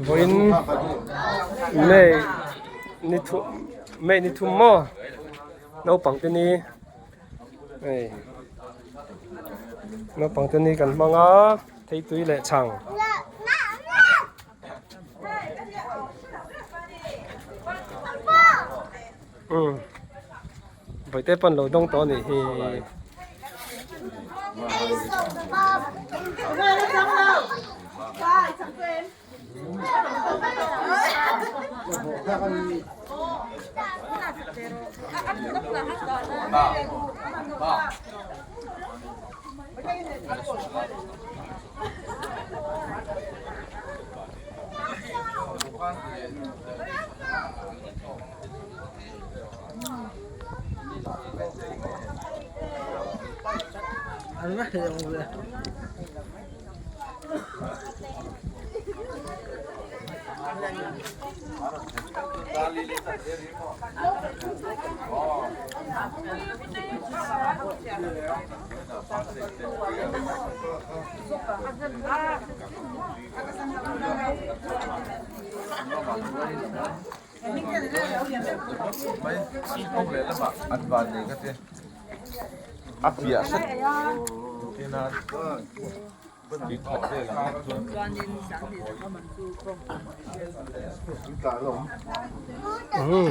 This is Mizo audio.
Vawiin May ni thu May ni thum maw naupang te ni hei naupang te ni kan hmang a theitui leh chhang. Umm Bawihte pawn lo dawng tawh a nih hi. Umm.